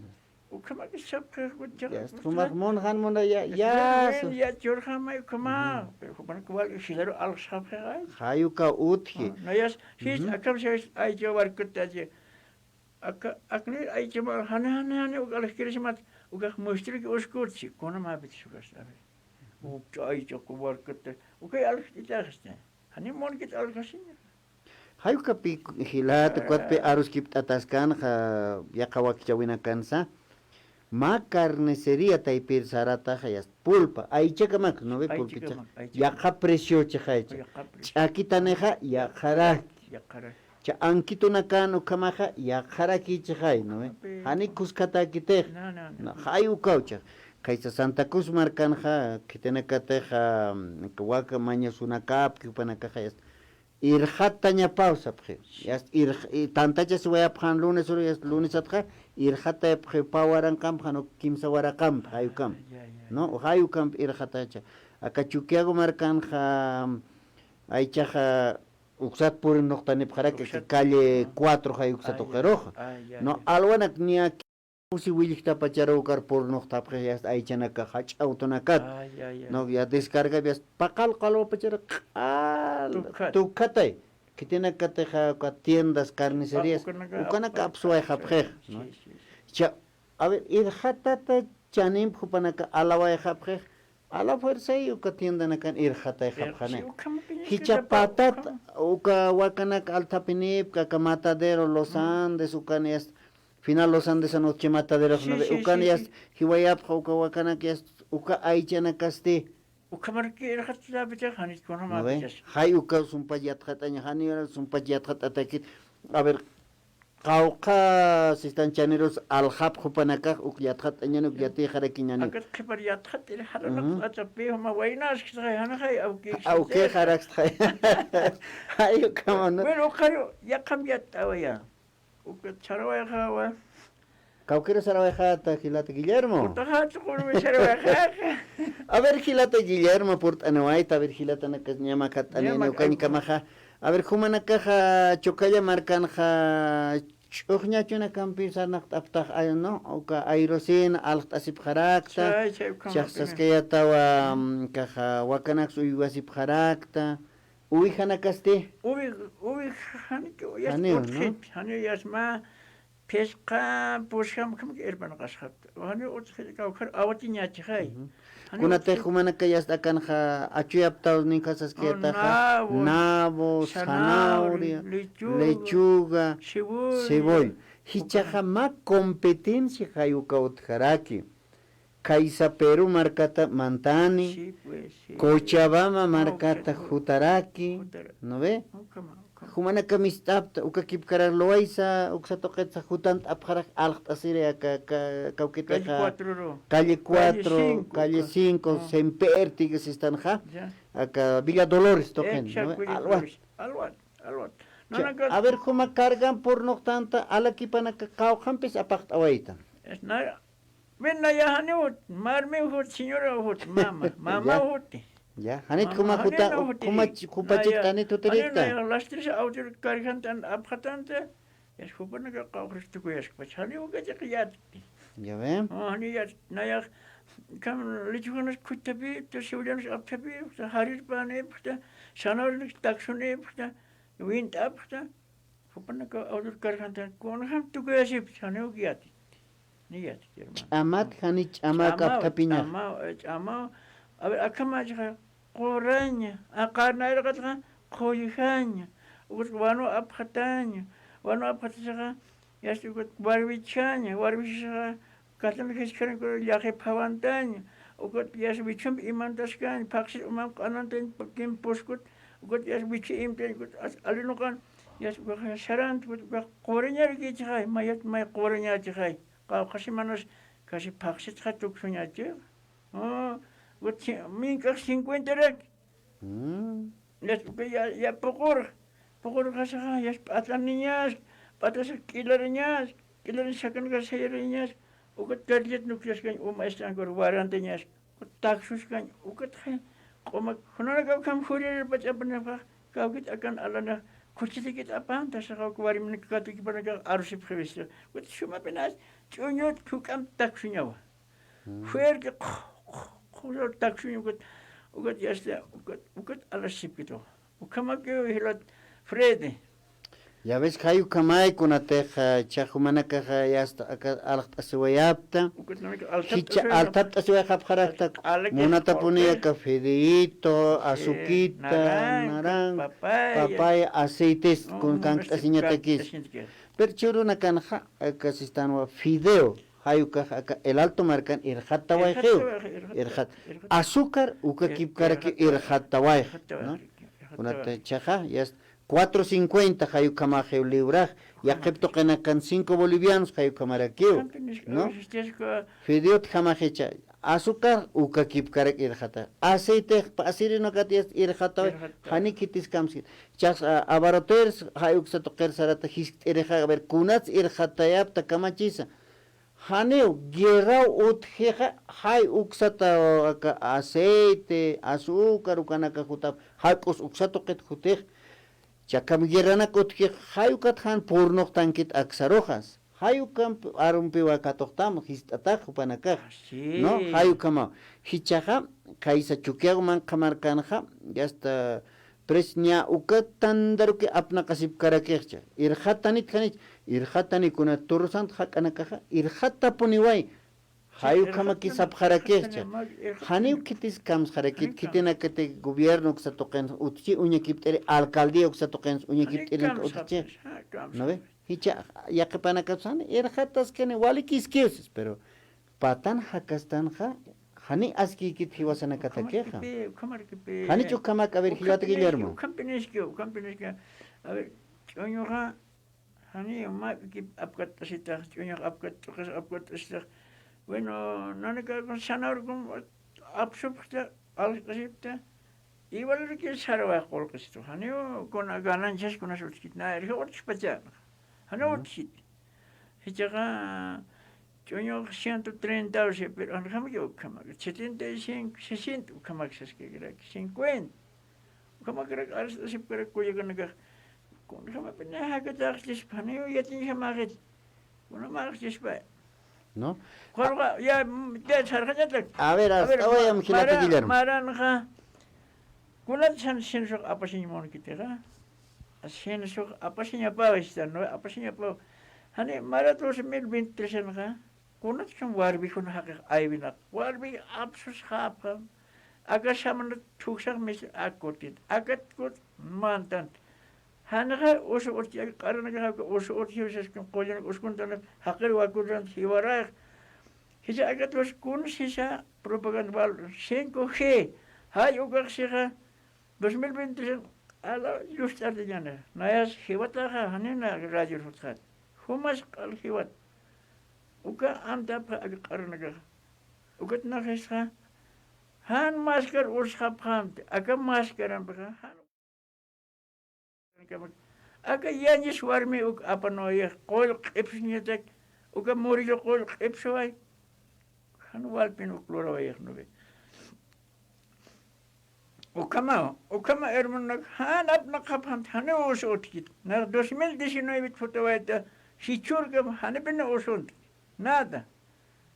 Ukhamakis sapxi, ya, jumax munxan muna ya, ya, ya, churxamay ukhama. Pero jupanakax wal jilaru alxapxi. Jay uka utji. No, yas, jis, akham sis, ay, yo warkutachi. Aka, aknïr aychama, jani, jani, jani, uka alxkirisimat, ukax mustriki uskutsi, kunamapit sukas, a ver. Uka aycha, uka warkata, ukay alxt'itaxsti. Jani munkit alxasiña. Jay ukapi jilata, ukat pä aruskipt'ataskanxa, yaqha wakichäwinakansa. Mä carnicería taypir sarataxa, yast pulpa, aychakamak, ¿no ve? Porque aychakamak, cha-, aychakamak. Yaqha preciochixaycha. Yaqha precio. Ch'akitanixa, yaqharak. Yaqharak. Cha ankitunakan ukhamaxa, yaqharakichixay, ¿no ve? Yaqhapi. Jani khuskatäkitix. No, no, no. No, jay ukawchix. Khaysa Santa Cruz markanxa, khitinakatixa, mm, waka mañasunakapki, jupanakaxa, yast irxatañapaw sapxi. Yast irx-, i tantachasiwayapxan lunes uru, yast lunesatxa, irxatayapxi pä waranqamp, jan uk kimsa waranqamp, jay ukamp. Ya, ya, ya. ¿No? Jay ukamp irxatacha. Aka Chukiyawu markanxa, aychaxa, uksat purinuqtanipxaraki, uksat, calle cuatro jay uksat uqiruxa. Ah, ya, ya. No, alwanak niya Pusi willjtapachar ukar purnuqtapxi, yast aychanaka jach'awtunakata. Ay, ay, ay. No, ya descarga, yast paqal qalwapachar q'al. Tukhat. Tukhatay. Khitinakatixa uka tiendas, carnicerías, ukanaka, ukanaka apsuwayxapxix, ¿no? Sí, sí, sí. Cha, a ver, irxatata chanimp jupanaka alawayxapxix, a la fuerza y uka tiendanakan irxatayxapxani. Sí, ukhamapiña. Jichha patat, ukhama, uka wakanak althapinipki, aka Matadero, Los Andes, ukan yast, final Los Andesan utji Matadero, sí, ¿no ve? Sí, ukan sí, yast, sí. Jiwayapxa uka wakanak yast, uka aychanakasti. Ukhamaraki irxatapachar, jani kunamapichas. ¿No ve? Jay uka sumpach yatxataña, jani sumpach yatxatatakit. A ver, Qawqha sistan chanirus aljapx jupanakax uk yatxatañan, uk yatixarakiñani. Akat qhipar yatxatiri, jaranaq atapï juma waynaskisxay, janaxay, awkï. Awkïxarakstxay. Ay, ukhama, ¿no? Bueno, ukaru, yaqham yatt'awaya. Ukat sarawayxawa. Kawkïru sarawayxata, jilata Guillermo. Utaxat, qurwi sarawayxaxa. A ver, jilata Guillermo, purt'aniwayta, a ver, jilatanakas ñamakat'anini, ñamak-, ukañkamaxa. A ver, jumanakaxa, Chukalla markanxa, ch'uxñachunakampi sarnaqt'apxtax, ay, ¿no? Uka ayrosina, alxt'asipxarakta. Chay, chay, ukhama. Chax saskayatawa, mm, kaxa, wakanaks uywasipxarakta. Uwijanakasti. Uwi-, uwijanaki, yas, janiw, ¿no? Utjit, janiw yasma, phisqa, puskam, ukham irpanaqasxapta. Janiw utjit, kawkhar awatiñachixay. Ujú. Janiw utjit. Kunatix jumanaka yasta akanxa, achuyaptaw ninxa saskayataxa. Oh, nabo, nabo, zanahoria, zanahoria, lechuga, lechuga, cebolla. Cebolla. Jichhaxa mä competencia jay uka utjaraki. Khaysa Perú markata mantani, sí, pues, sí. Cochabamba markata jutaraki, ¿no ve? Jumanaka mist'apta, uka kipkarak luwaysa, uksa tuqitsa jutant'apxarak alxt'asiri aka, ka-, kawkitixa. Calle cuatro ru. Calle cuatro, calle cinco, Semper, tiki sistanxa. Ya. Aka Villa Dolores tuqin, ¿no ve? Exacto, Villa Dolores. Alwat, alwat. A ver, juma cargan purnuqtanta, alakipanaka qawqhampis apaqt'awayta. Es naya, Ven, naya, janiw jut, marmiw jut, señora jut, mama, mama juti. Ya, janit juma juta, juma chi-, jupa chiktanit jutirikta. Naya, las tres autor cargjantan, apxatanta, yas jupanaka qawqhas tukuyaskpach, janiw uka chiqi yatti. Ya ve. Oh, janiw yat, naya, kam lechuganas khutthapi, ta cebollanas apthapi, ta jarirpanipxta, zanahorianas taksunipxta, wint'apxta, Jupanaka autor cargjantan, kunjam tukuyasipchi, janiw uka yatiti. Ni yatiti, hermano. Ch'amat, jani ch'amaw, ch'amaw, apthapiña. Ch'amaw, eh, ch'amaw. A ver, akhamachaxa, quraña, aqar nayraqataxa, qhulljaña, ukat wanu apxataña, wanu apxatachaxa, yasta ukat warwichaña, warwichaxa, Katan jiskharakuna llaqi phawantaña, ukat yas wichhumpi imantaskaña, phaqsir umam q'anantañ, pakin puskut, ukat yas wichhu imtañ, ukat as-, alinuqan, yas ukax sarant, ukat ukax qurañarakichixay, mayat may qurañachixay, qawqha semanas casi phaqsitxa tuksuñachix. Ah, ukat ci-, mink'ax cincuentarak. Mm. Yas uka ya, ya puqurx, puqurxasaxa, yas p'ataniñas, p'atasax k'ilariñas, k'ilariñas sakanakax sayariñas, ukat carrillat nukyaskañ uma istankar warantañas, ukat taksuskañ, ukat q'uma, kunanakaw ukham juririr pach'apanakax, kawkit akan alanix, khuchitikit apanta, saxa uka warminak katikipanakax arusipxi vista, ukat sumapinas, ch'uñut, juk'amp taksuñawa. Mm. Fuerte, qhu, qhu, qhu, taksuñ ukat, ukat yasta, ukat, ukat alasipkitu. Ukhamakiw jilat Freddy. Ya ves, jay ukhamay kunatix, ah, jichha jumanakaxa yasta aka alxt'asiwayapta. Ukat nanaka jichha alxt'asiwayapta. Alxt'asiwayxapxarakta. Alxt'asiwayxapxarakta. Munatapuniya aka fideíto, sí, azuquita, naranjo, naranjo, papaya, papaya, aceites, no, kun no, no, kankt'asiñatakis. Kankt'asiñatakis. Pero chhurunakanxa, aka sistanwa fideo. Jay ukax aka El Alto markan irxattawayxiw. Irxattawayxi, irxatta-, irxat-, irxat-, azúcar uka kipkaraki irxattawayxi, ¿no? Irxattawayxi, irxattawayxi. Kunata jichhaxa, yasta cuatro cincuenta jay ukhamaxiw librax, yaqhip tuqinakan cinco bolivianos jay ukhamarakiw, ¿no? Fideot jamaxicha, azúcar uka kipkarak irxata, aceite, pasirinakat yasta irxataway, irxattaway. Jani khitis kamskit. Jichhax, a, abarroteros, jay uksa tuqir sarata jiskt'irixa, a ver, kunats irxatayapta kamachisa. Janiw, guerraw utjixa, jay uksata aka aceite, azúcar, ukanaka jutap, jak'us uksa tuqit jutix, jichhakam guerranak utjix, jay ukat jan purnuqtankit aksaruxas. Jay ukamp arumpiwa katuqtam, jist'atax jupanakax. Ah, sí. ¿No? Jay ukhamaw. Jichhaxa, khaysa Chukiyawu manqha markanxa, yasta, Pres ña uka tantaruki apnaqasipkarakixcha. Irxatanit janich, irxatani kuna turusant jak'anakaxa, irxatapuniway. Jay ukhamaki sapxarakixcha. Janiw khitis kamsxarakit, khitinakati gobierno uksa tuqin utji uñakipt'iri, alcaldía uksa tuqin uñakipt'iri utji. ¿No ve? Jichha yaqhipanakapsan, irxataskani walikiskiw sis, pero patan jakastanxa, jani askïkit jiwasanakatakixa. Ukhamarkipi, ukhamarkipi. Janich ukhamak, a ver, jiwat Guillermo. Ukhampiniski, ukhampiniski. A ver, ch'uñuxa, Janiw mä k'ikip apkatt'asitax, ch'uñax apkatt'uqas, apkatt'asitax. Bueno, nanaka kun zanahoria kun apsupxta, alxt'asipta. Igual riki sarwa qullqistu. Janiw kuna ganancias kunas utjkit, na, irja utjpachäna. Janiw utjkit. Jichhaxa ch'uñux ciento treinta, o sea, pero anjamakiw ukhamak, setenta y cinco, sesenta ukhamak saskakiraki, cincuenta. Ukhamakrak arst'asipkarak kullakanakax. Kunjamapini jakataxchispa, janiw yatiñjamaxit. Kunamaxchispa. ¿No? Ukharuxa, ya, mm, ya sarxañatak. A ver, a ver, arst'awayam ma-, jilata mara-, Guillermo. Maranxa, kunat san censox apasiñ munkitixa. Censox apasiñapaw, ¿no? Apasiñapaw. Jani mara dos mil veintitrés anxa. Kunatchum warmijun jaqix aywinaq, warmij apsusxapxam, aka samanat thuksax mis akutit, akat kut mantan. Janxa usu utjki, aka q'aranakax aka usu utjki, sas kun qullan uskuntanat, jaqir wakutanat jiwarax. Jisa akat usu kun sisa propaganda wal cinco G, jay ukax sixa, dos mil veintitrés, ala, llust'artiñäni. Nayas jiwataxa, janina radio jutxat. Jumas q'al jiwat. Uka amtapxa aka q'aranakaxa. Ukat naxisxa, jan maskar ursxapxamti, aka maskarampixa, jan. Aka yañis warmi uk apanwayix, qull q'ipsuñatak, uka Murillo qull q'ipsuway. Jan walpin uk lurawayix, ¿no ve? Ukhama, ukhama hermanonak, jan apnaqapxamti, janiw usu utjkit. Nax dos mil diecinueve phutawayta, jichhürkam, janipini usuntki. Nada.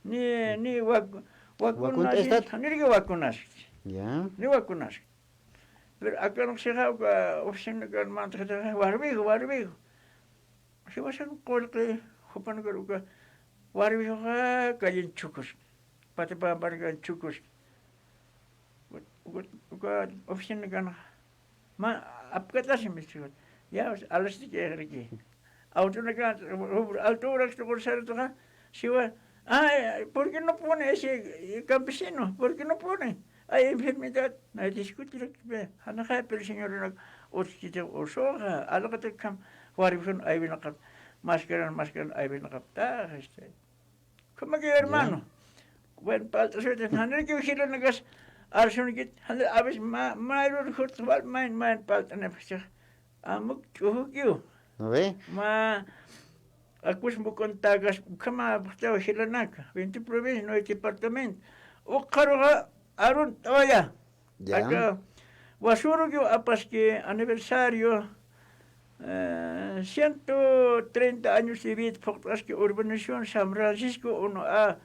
Ni, ni wak-, wakunasit, ¿wakunt'astat? Janirki wakunasit. Ya. Ni wakunasit. Pero akanx sixa, uka oficinakan mantaxitaxa, barbijo, barbijo. Jiwasan qullqi jupanakar uka barbijoxa callen chukuski, patapampankan chukuski. Uka, uka oficinakan ma apkat'asimi siwa. Ya, alastikixriki. Autonakan, alturak tuqur saratuxa, siwa, "Ay, ¿por qué no pone ese, eh, campesino? ¿Por qué no pone? Hay enfermedad". Nay diskutirak, ve, janaxay, pero señoranak utjkiti usuxa, alaqatakham warmisun aywinaqat, maskaran, maskaran aywinaqaptaxa, este. Como que, hermano, bueno, palt'asuti, janirkiw jilanakas arsunkit, janir, a veces ma-, mayrur jutx wal mayn, mayn palt'anipxchix. Amuk ch'ujukiw. ¿No ve? Ma, akus muk'untakas, ukhama phuqtaw jilanaka, veinte provincias, nueve departamentos. Ukxaruxa arunt'awaya. Ya. Aka Wasurukiw apaski aniversario, eh, ciento treinta años de vida phuqt'aski urbanización San Francisco uno A.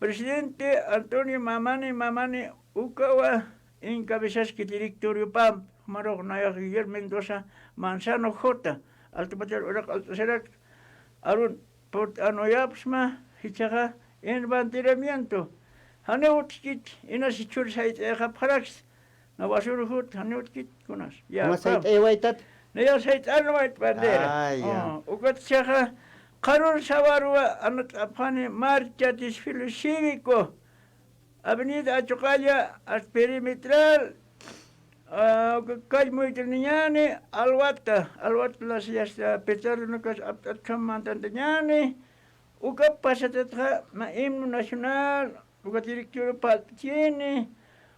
Presidente Antonio Mamani, Mamani ukawa encabezaski directorio pamp, jumarux nayax Guillermo Mendoza Manzano J, altapachar uraq alt'asirak, arun purt'anuyapxsma, jichhaxa embanderamiento. Janiw utjkit, inas jichhür sayt'ayxapxaraks, na Wasuru jut, janiw utjkit kunas. Ya, ¿cómo sayt'aywaytat? Nayax sayt'anwayt bandera. Ah, ya. Oh, ukat jichhaxa, qharur sawarwa anat'apxani marcha, desfile cívico, Avenida Achuqalla, as perimetral, ah, uka calle Muyt'aniñani, alwata, alwata las yasta petardonakas apt'atkham mantantañani, uka pasatatxa ma himno nacional, uka directorio palt'chini,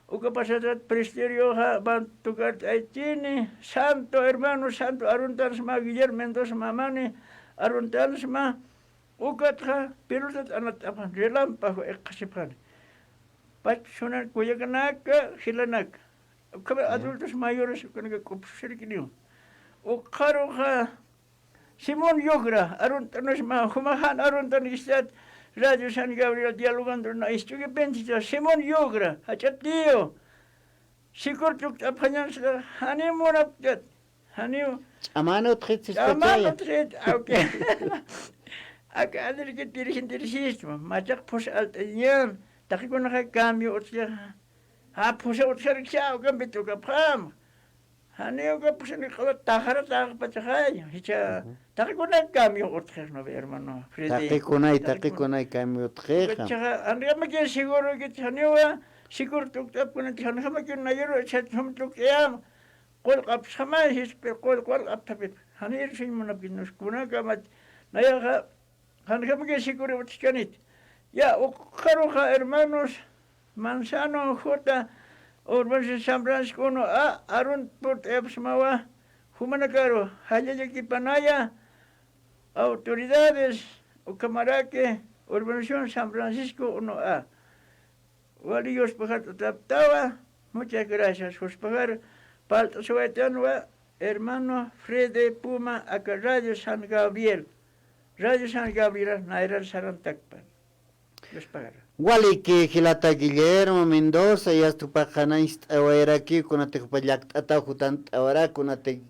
uka pasatat presbiterioxa band tukart'aychini, santo hermano, santo aruntansma Guillermo Mendoza Mamani, aruntansma, ukatxa pelotat anat'apxan, relámpago iqhasipxani. Pach sunan kullakanaka, jilanaka. Ukhama adultos mayores, ukanaka k'upsirkiniw. Ukxaruxa Simón Yugra, arunt'anusma, juma jan arunt'anistat, Radio San Gabriel, dialogando, na istuki penchita, Simón Yugra, jach'a tío. Sikur tukt'apxañansa, janiw munapktat. Janiw. Ch'aman utjit, ch'aman sistachaya. Utjit, ah, ok. Aka adirki tirisin tirisistma, machaq phusa alt'añan, taqikunaxa cambio utjixa. Ja, phusa utjariksa, ukampit ukapxam. Janiw uka phusa ni q'ala tajara tajapachaxay, jichha. Ujú. Taqikuna cambio utjix, ¿no ve, hermano Freddy? Taqikunay, taqikuna, taqikunay cambio utjixa. Ukachaxa, anriqamaki seguro ki janiwa, sikur tukt'apkunati, janjamaki nayaru, ichat jum tukt'ayam. Qullq'apxamay, jispi qullq walq'apxapit. Janir suñ munapkit nuskunaka mat, nayaxa, janjamaki sikuri utjkanit. Ya, ukaruxa hermanos, Manzano J, Urbanización San Francisco uno A, arun purt'ayapxsmawa, jumanakaru, jallallakipanaya, autoridades, ukhamaraki, Urbanización San Francisco uno A. Wali yuspajar t'ataptawa, muchas gracias. Yuspajar palt'aswaytanwa, hermano Frede Puma, aka Radio San Gabriel. Radio San Gabriel, nayrar sarantakpan. Yuspajar. Waliki jilata Guillermo Mendoza, yasta jupax qhanañcht'awayraki, kunatix jupa llakt'ataw jutant'awara, kunatix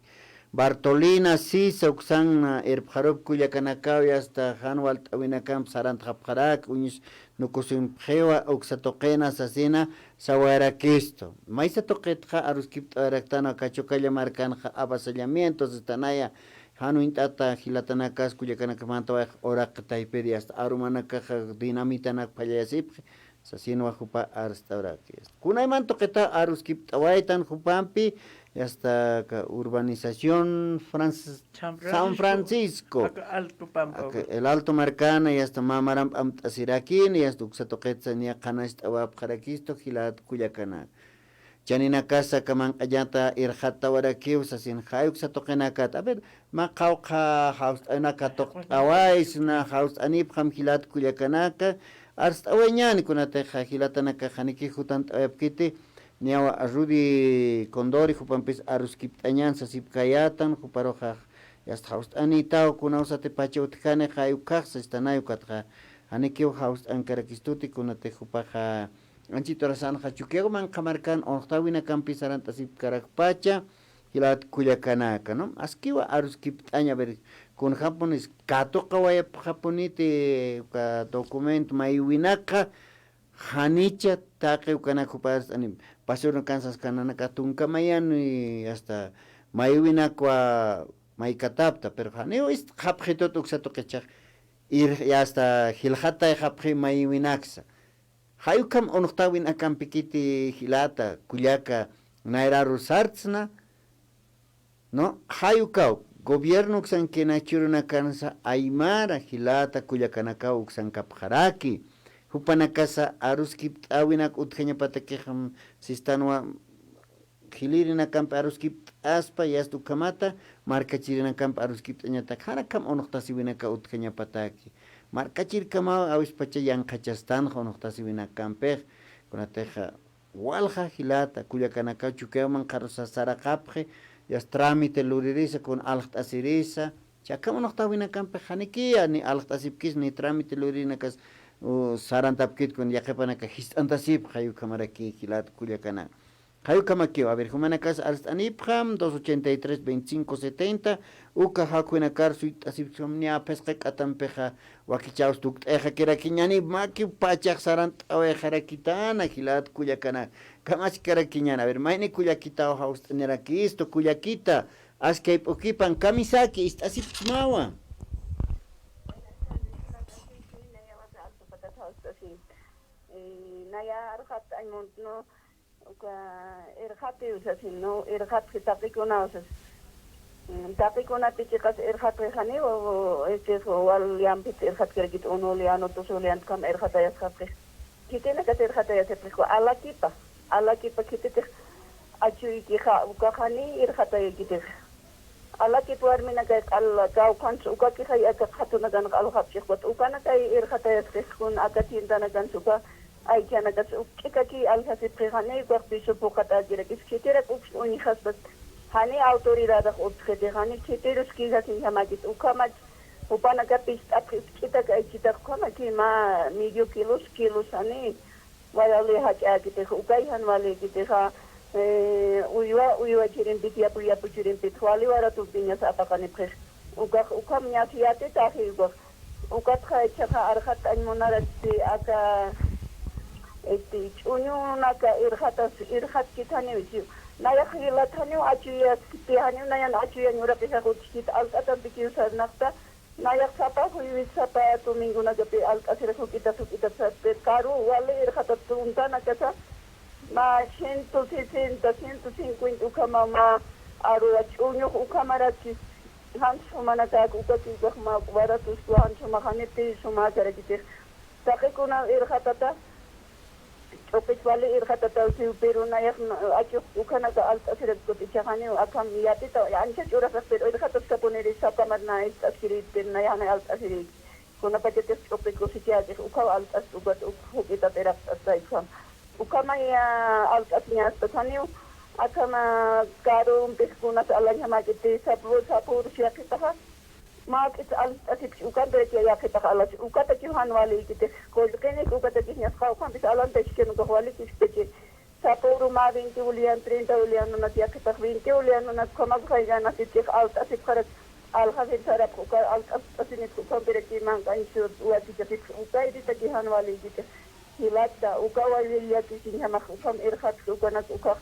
Bartolina Sisa uksan irpxarup kullakanakaw, yasta jan walt'äwinakamp sarantxapxarak, uñis nukusumpxiwa, uksa tuqina sasina sawayarakistu. Maysa tuqitxa aruskipt'awaraktan aka Chocalla markanxa avasallamiento sistanaya, jan uñt'ata jilatanakas kullakanakax mantawayx uraqi taypiri, yasta arumanakaxa dinamitanak phalliyasipxi, sasinwa jupa arst'awraki. Kunayman tuqita aruskipt'awaytan jupampi, yasta aka urbanización Francis-, San San Francisco. Francisco. Aka Alto pampa. Aka El Alto markana, yasta mä maramp amt'asirakini, yasta uksa tuqitsa niya qhanañcht'awapxarakistu jilat kullakanak. Chaninakasa aka manq'añata irxatawarakiw sasin jay uksa tuqinakat. A ver, mä qawqha jawst'anak katuqt'awaysna, jawst'anipxam jilat kullakanaka, arst'awayañäni kunatixa jilatanakax janiki jutant'awayapkiti, niyaw Rudy Condori jupampis aruskipt'añän sasipkayätan, juparuxa yasta jawst'anïtaw, kunawsatipacha utjani jay ukkhax sistanay ukatxa, janikiw jawst'ankarakistuti kunatix jupaxa, anchit urasanxa Chukiyawu manqha markan uñt'äwinakampi sarant'asipkarakpacha, jilat kullakanaka, ¿no? Askiwa aruskipt'aña, a ver, kunjapunis katuqawayapxapuniti uka documento mayiwinakxa, janicha taqi ukanak jupa arst'anip, pasurnakan saskananaka tunka mayan, y hasta mayiwinakwa maykatapta, pero janiw ist'xapxitut uksa tuqichax, ir, y hasta jilxatayxapxi mayiwinaksa. Jay ukham uñt'äwinakampikiti jilata, kullaka, nayraru sartsna, ¿no? Jay ukaw, gobierno uksankina churunakansa aymara, jilata, kullakanakaw uksankapxaraki. Jupanakasa aruskipt'äwinak utjañapatakixam sistanwa, jilïrinakampi aruskipt'aspa, yasta ukhamata markachirinakampi aruskipt'añatak, janakham uñt'asiwinaka utjañapataki. Markachirkamaw awispacha yanqhachastanxa uñt'asiwinakampix, kunatixa walja jilata, kullakanaka Chukiyaw manqharu sasaraqapxi, yasta trámite luririsa, kun aljt'asirisa, Ch'akham uñt'äwinakampix janikiya ni aljt'asipkis ni trámite lurïrinakas, u, sarantapkit kun yaqhipanaka jist'antasipxi, jay ukhamaraki jilat kullakanak. Jay ukhamakiw, a ver, jumanakas arst'anipxam, dos ochenta y tres, veinticinco setenta, uka jakhunakar suyt'asipxam, niya phisqa k'atampixa wakichäwis tukt'ayxakirakiñäni, makiw pachax sarant'awayxarakitana, jilat kullakanak. Kamachkarakiñäni, a ver, mayni kullakitaw jawst'anirakistu, kullakita, Askay p'ukipan kamisaki ist'asipxsmawa. Buenas tardes, Tata Jesús, naya wata alto patata hawst'asi. Eh, naya arxat aymuntnu, uka irxati usasinu, irxatxi taqikuna usas. Mm, taqikunati chiqas irxatxi janiw, este, wal yampit irxatkirakit unu liano, tusu liantkam irxatayasxapxi. Khitinakat irxatayasipxiku alakipa, alakipa khititix achuykixa, ukaxani irxatayakitix. Alakip warminakay q'al kawkhansa ukakixay aka qhatunakan q'alxapchixwat ukanakay irxatayasqixkun aka tiendanakansa uka aychanakas uk ch'ikaki aljasipxixani ukax piso puqatäkirakis khitirak uks uñjaspat jani autoridadax utjxitixani khitirus kijasinjamakis ukhamach jupanakapis t'apxi uk ch'itak aychitak ukhamaki mä medio kilos kilos jani Wali jach'äkitix, ukay jan walikitixa, eh, uywa, uywa churimpit, yapu, yapu churimpit, wali waratumpiñas apaqanipxix. Ukax, ukham ñas yatitaxi ukax. Ukatxa ichaxa arxatañ munarakti aka, este, ch'uñunaka irxatas, irxatkit janiw, nayax jilat janiw, achuyaskiti janiw, nayan achuyañ uraqixax utjkit, alt'atampikiw sarnaqta, Nayax sapa jueves, sapa domingonakapi alt'asirix juk'ita, juk'ita, sapa karu wali irxatat tuntanakasa, mä ciento sesenta, ciento cincuenta ukhama, mä aruwa ch'uñux ukhamarakis, Jan sumanakäk uka killkax mä baratos, jan suma janiti sumäkarakitix. Taqikuna irxatata, ch'uqit wali irxatata, pero nayax, achiq ukhanaka alt'asirak kutichaqaniw, akham yatita ancha ch'urasaq, pero irxataskapuniri sapa marna ist'askirït, pero nayax nay alt'asirït. Kunapachatix ch'uqi kusichäkix, ukhaw alt'asta, ukat uk juk'itat iraqt'asta, ukham. Ukhamay, ah, alt'asiñästasaniw, akhama karumpix kunas alañjamäkiti, sapur, sapur yaqhitaxa. Mä k'it alt'asipchi ukampiraki yaqhitax alas, ukatakiw jan waliykitix, qullqinik ukatakix ñasqa, ukhampis alanta iskhan ukax walikisktachi. Sapuru mä veinte boliviano, treinta bolivianonak yaqhitax, veinte bolivianonak ukhamak jayganasipkix alt'asipxarak, aljasir sarapx uka alt'asipxasinipx, ukhampiraki manq'añchus wakichasipx, ukayritaki jan waliykitix. Jilata, uka wali llakisiñjamax, ukham irxatx ukanak, ukax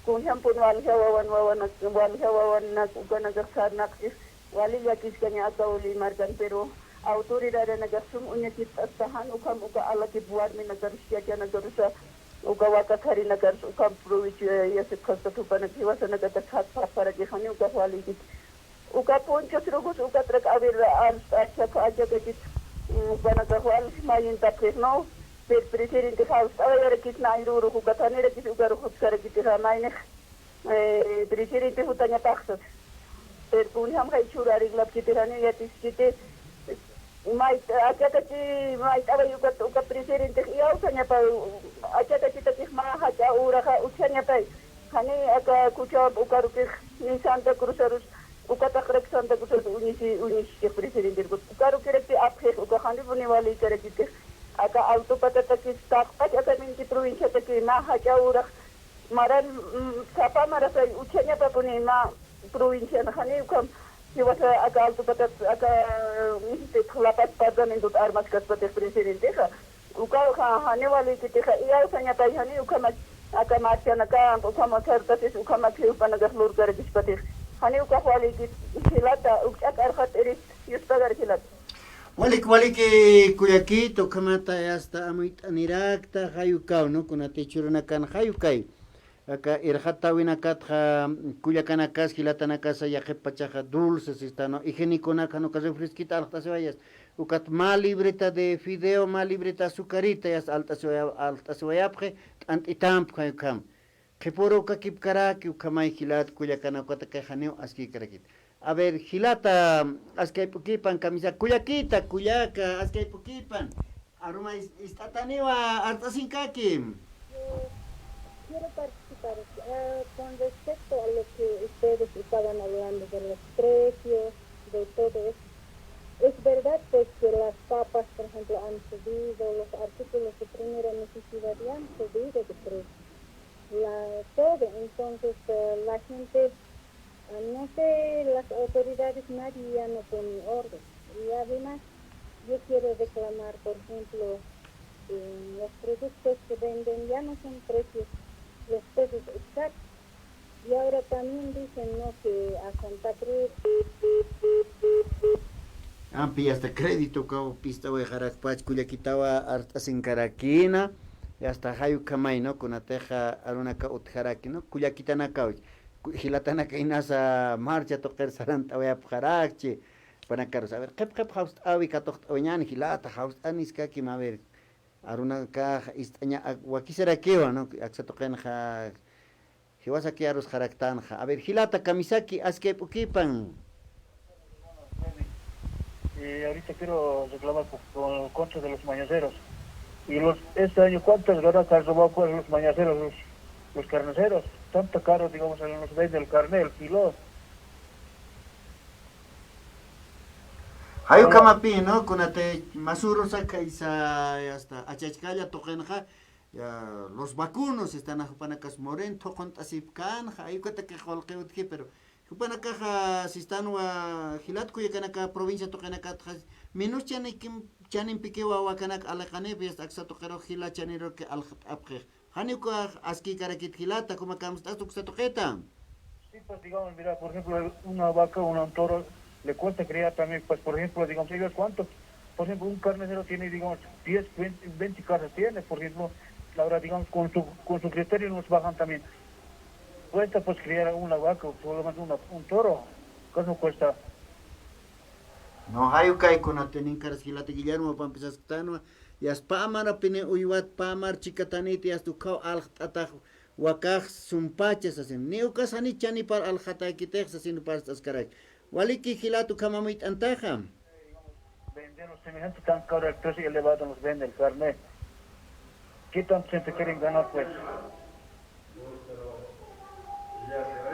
kunjämpun walja wawan, wawanak, walja wawanak ukanakax sarnaqtix, wali llakiskaña aka Uli markan, pero autoridadanakax sum uñakipt'asta, jan ukham uka alakip warminakarus, yachanakarus, uka waka qharinakarus, ukham provecho yasipxasta, jupanak jiwasanakata khatxapxaraki, jani ukax waliykit. Uka punchus rugus, ukatrak, a ver, al-, achak-, achakakit, mm, jupanakax wal mayintapxix, ¿no? Pero presidente jawst'awayarakit, nayrurux ukat janirakit, ukarux utjarakitixa, maynix, eh, presidente jutañapaxsas. Pero kunjamxa jichhüru arreglapkiti, janiw yatiskiti, may, achakachi, mayt'away ukat, uka presidentix iyawsañapa, achakachitakix mä jach'a uraxa utjañapay. Jani aka kuchawamp ukarukix ni Santa Cruzarus, ukataqrak Santa Cruzarus uñisi, uñisichix presidente, ukarukirakti apxix, uka janipuni waliykarakitix. Aka Alto Patatakis taqpach aka veinte provinciataki mä jach'a urax maran, mm, sapa marasay utjañapapuni mä provincian, jani ukham jiwasa aka Alto Patat, aka, mm, este, La Paz departamentot armaskaspatix presidentexa. Uka, ja-, jani waliykitixa, iyawsañatay, jani ukhamat aka marchanakamp, ukhamat sartasis, ukhamat jiwpanakax lurkarakispatix. Jani ukax waliykit, jilata, ukch'ak arxat iris, yuspagar jilata. Walik, waliki, kullakit, ukhamata, hasta amuyt'anirakta, jay ukaw, ¿no? Kunati churunakan, jay ukay. Aka irxatäwinakatxa, kullakanakas, jilatanakasa, yaqhip pachaxa dulces, esta, ¿no? Higiéniconak, jan uka refresquita alxt'asiwayas. Ukat mä libreta de fideo, mä libreta azucarita, yasta alxt'asiwaya-, alxt'asiwayapxi, t'ant'itamp, jay ukham. Qhipürukakipkaraki, ukhamay jilat, kullakana, ukatakay janiw askïkarakit. A ver, jilata, askayp'ukipan, kamisa, kullakita, kullaka, askayp'ukipan. Aruma is-, ist'ataniwa art'asinkaki. Yo quiero participar, ah, con respecto a lo que ustedes estaban hablando de los precios, de todo eso. Es verdad, pues, que las papas, por ejemplo, han subido, los artículos de primera necesidad ya han subido de precio. La, todo, entonces, eh, la gente, eh, no sé, las autoridades, nadie ya no pone orden. Y además, yo quiero reclamar, por ejemplo, eh, los productos que venden ya no son precios, los precios exactos. Y ahora también dicen, ¿no?, que a Santa Cruz. Ampi, hasta crédito kaw pist'awayxarakpach, kullakitawa art'asinkarakïna, y hasta jay ukhamay, ¿no?, kunatixa arunaka utjaraki, ¿no?, kullakitanakaw, ku-, jilatanaka inasa marcha tuqir sarant'awayapxarakchi, panakarus. A ver, qhip qhip jawst'awi katuqt'awiñän, jilata, jawst'aniskakim, a ver, arunakax ist'aña ak-, wakisarakiwa, ¿no?, aksa tuqinxa, jiwasaki arusxaraktanxa. A ver, jilata, kamisaki, askayp'ukipan. Eh, ahorita quiero reclamar por, por contra de los mañaceros. Y los, este año, ¿cuántas ganancias han robado, pues, los mañaceros, los, los carniceros? Tanta caro, digamos, nos vende el carne, el kilo. Jay ukhamapï, ¿no?, kunati masürus akaysa, hasta achachkalla tuqinxa, ya, los vacunos, sistan jupanakas Morén thuqunt'asipkänxa, jay ukatakix qullqi utji, pero jupanakaxa, sistanwa jilat kullakanaka provincia tuqinakatxa, menos chanikim-, chanimpikiwa wakanak aliqanipï, hasta aksa tuqirux jila chanirurki alxt'apxix. Jani ukax askïkarakit jilata, como kamst'as uksa tuqita. Sí, pues, digamos, mira, por ejemplo, una vaca, un toro, le cuesta criar también, pues, por ejemplo, digamos, ellos cuántos, por ejemplo, un carnicero tiene, digamos, diez, veinte, veinte casas tiene, por ejemplo, ahora, digamos, con su, con su criterio nos bajan también. Cuesta, pues, criar una vaca, por lo menos una, un toro, ¿cuánto cuesta? No, jay ukay kunatï, ninkharas jilata Guillermo, pampisasktanwa, yasta pä marapini uywat, pä mar chikataniti, yasta ukhaw aljt'atax wakax sumpacha sasin. Ni ukas jani chanipar aljatayakitix sasin parlt'askaraki. Waliki jilat ukham amuyt'antaxa. Vender los semejantes tan caro el precio elevado nos vende el carne. ¿Qué tanto siempre quieren ganar, pues?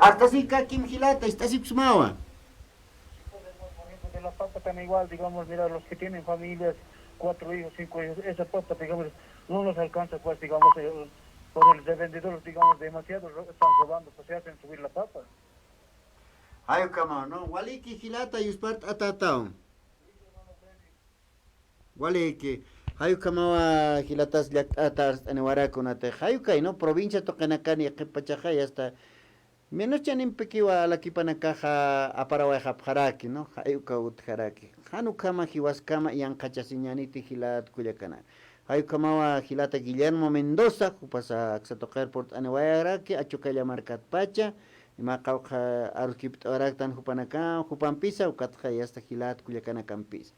Arst'asikakim jilata, ist'asipksmawa. De la papa tan igual, digamos, mira, los que tienen familias, cuatro hijos, cinco hijos, esa papa, digamos, no nos alcanza, pues, digamos, eh, por el revendedor, digamos, demasiado ro-, están robando, pues, se hacen subir la papa. Jay ukhamaw, ¿no? Waliki jilata, yuspart'atätaw. Waliki. Jay ukhamawa jilatas llakt'ata arst'aniwarak kunatix. Jay ukay, ¿no? Provincia tuqinakan yaqhip pachaxa, yasta menos chanimpikiwa alakipanakaxa aparawayxapxaraki, ¿no? Jay ukaw utjaraki. Jan ukhama jiwaskama yanqhachasiñaniti jilat kullakanaka. Jay ukhamawa jilata Guillermo Mendoza, jupasa aksa tuqir purt'aniwayaraki, Achucalla markatpacha, ima qawqha aruskipt'awaraktan jupanaka, jupampisa, ukatxa yasta jilat kullakanakampisa.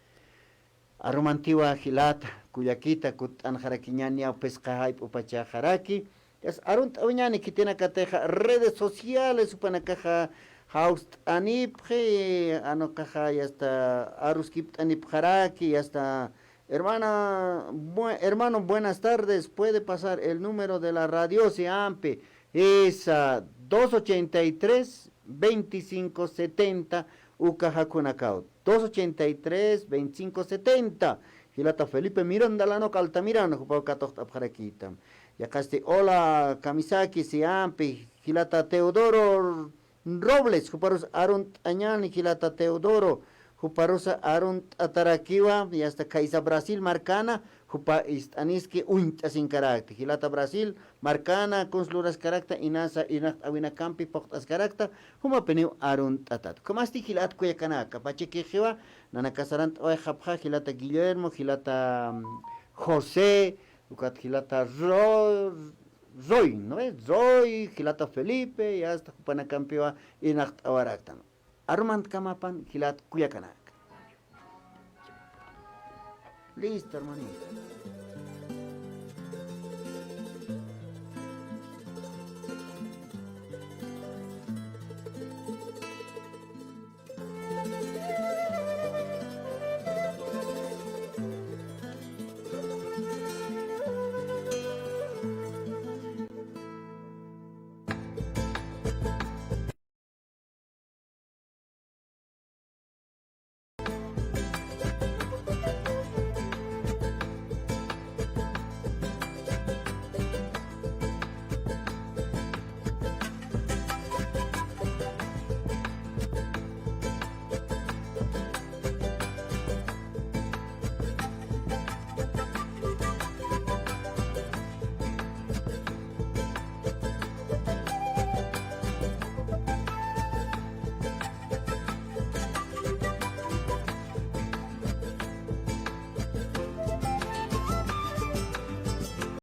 Arumantiwa jilata, kullakita, kutt'anxarakiñäni, ñaw phisqa jayp'u pachaxaraki. Yasta arunt'awiñäni khitinakatixa redes sociales, jupanakaxa jawst'anipxi, anukaxa yasta aruskipt'anipxaraki, yasta hermana, bu-, hermano, buenas tardes, puede pasar el número de la radio, si ampi, es, ah, dos ochenta y tres, veinticinco setenta, uka jakunakaw. Dos ochenta y tres, veinticinco setenta. Jilata Felipe Miranda, Lanoca, Altamirano, jupaw katuqt'apxarakïtam. Yaqasti, hola, kamisaki, si ampi, jilata Teodoro Robles, juparus arunt'añäni, jilata Teodoro, juparusa arunt'atarakiwa, yasta khaysa Brasil markana, jupa ist'aniski uñt'asinkarakti. Jilata Brasil markana, kuns luraskarakta, inasa, irnaqt'awinakampi phuqt'askarakta, jumapiniw arunt'atat. Ukhamasti jilat kullakanaka, pachakixiwa, nanaka sarant'awayxapxa, jilata Guillermo, jilata, mm, José, ukat jilata Ro-, Roy, ¿no ve? Roy, jilata Felipe, yasta jupanakampiwa irnaqt'awaraktan. Arumantkamapan jilat kullakanaka. Listo, hermanito.